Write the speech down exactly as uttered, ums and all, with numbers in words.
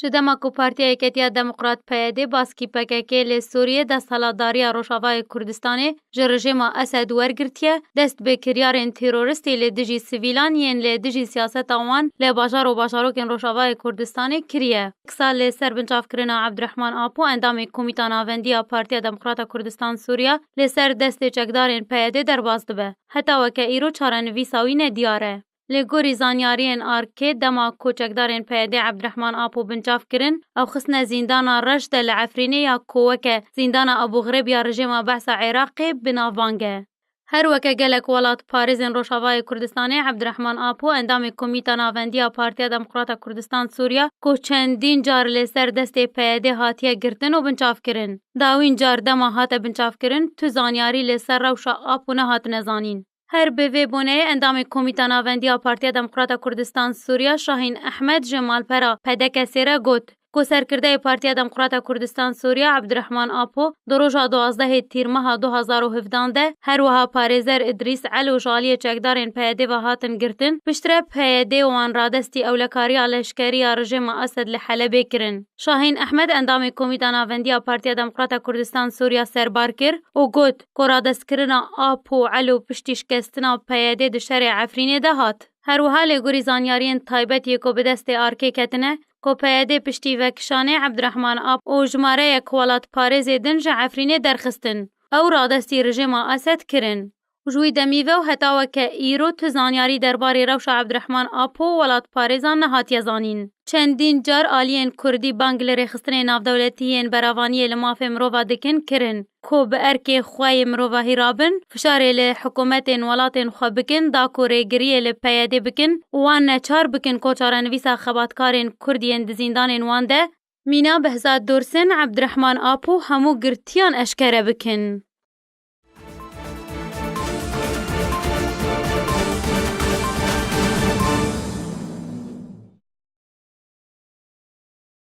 Di dema ku Partiya Yeketiya Demokrat P Y D baskî P K K li Sûriyê desthilatdariya Rojavayê Kurdistanê ji rejêma Esed wergirtiye, dest bi kiryarên teroristî li dijî sivîlan yên li dijî siyaseta wan li bajar û bajarokên Rojavayê Kurdistanê kiriye. Kisa li ser binçavkirina Abdurrahman Apo, endamê Komîta Navendî ya Partiya Demokrata Kurdistan Sûriya, li ser destê çekdarên P Y D derbas dibe. Heta weke îro çarenivîsa wî nediyar e. Li gorî zanyariyên arkê, dema ku çekdarên P Y D Abdurrahman Apo binçav kirin, ew xistine zîndana Reş de li Efrînê ya ku weke zîndana Abu Ghreib ya rejêma Behsa Iraqê bi navbang e. Her weke gelek welatparêzên Rojavayê Kurdistanê, Abdurrahman Apo, endamê Komîta Navendî ya Partiya Demokrata Kurdistan Sûriya, ku çendîn car li ser destê P Y D hatiye girtin û binçav kirin. Dawîn car dema hate binçavkirin, tu zanyarî li ser rewşa Apo nehatine zanîn. Her bi vê boneyê endamê Komîta Navendî ya Partiya Demokrata Kurdistan Sûriya Şahîn Ehmed ji malpera P D K S re got ku serkirdeyê Partiya Demokrata Kurdistan Sûriya Abdurrahman Apo di roja duwazdehê Tîrmeha du hazar û hevdehan de, her wiha parêzer Idrîs Elo ji aliyê çekdarên P Y D ve hatin girtin, piştre P Y D wan radestî ewlekariya leşkerî ya rejêma Esed li Helebê kirin. Şahîn Ehmed endamê Komîta Navendî ya Partiya Demokrata Kurdistan Sûriya serbar kir û got ku radestkirina Apo Elo piştî şikestina P Y D di şerê Efrînê de hat. Her wiha lêgorî zanyariyên taybet yê ku bi destê arkê ketine, ku P Y D piştî vekişanê Abdurrahman Apo û jimareyek welatparêzê din ji Efrînê derxistin, ew radestî rejêma Esed kirin. Û ji wî demî ve û heta weke îro tu zanyarî derbarê rewşa Abdurrahman Apo welatparêzan nehatiye zanîn. Çendîn car aliyên Kurdî bang li rêxistinên navdewletî yên beravaniyê li mafê mirova dikin kirin, ku bi erkê xwe yê mirovahî rabin, fişarê li hikûmetên welatên xwe bikin, da ku rêgiriyê li P Y D bikin û wan neçar bikin ku çarenivîsa xebatkarên Kurd yên di zîndanên wan de, mîna Behzad Dursin, Abdurrahman Apo, hemû girtiyan eşkere bikin.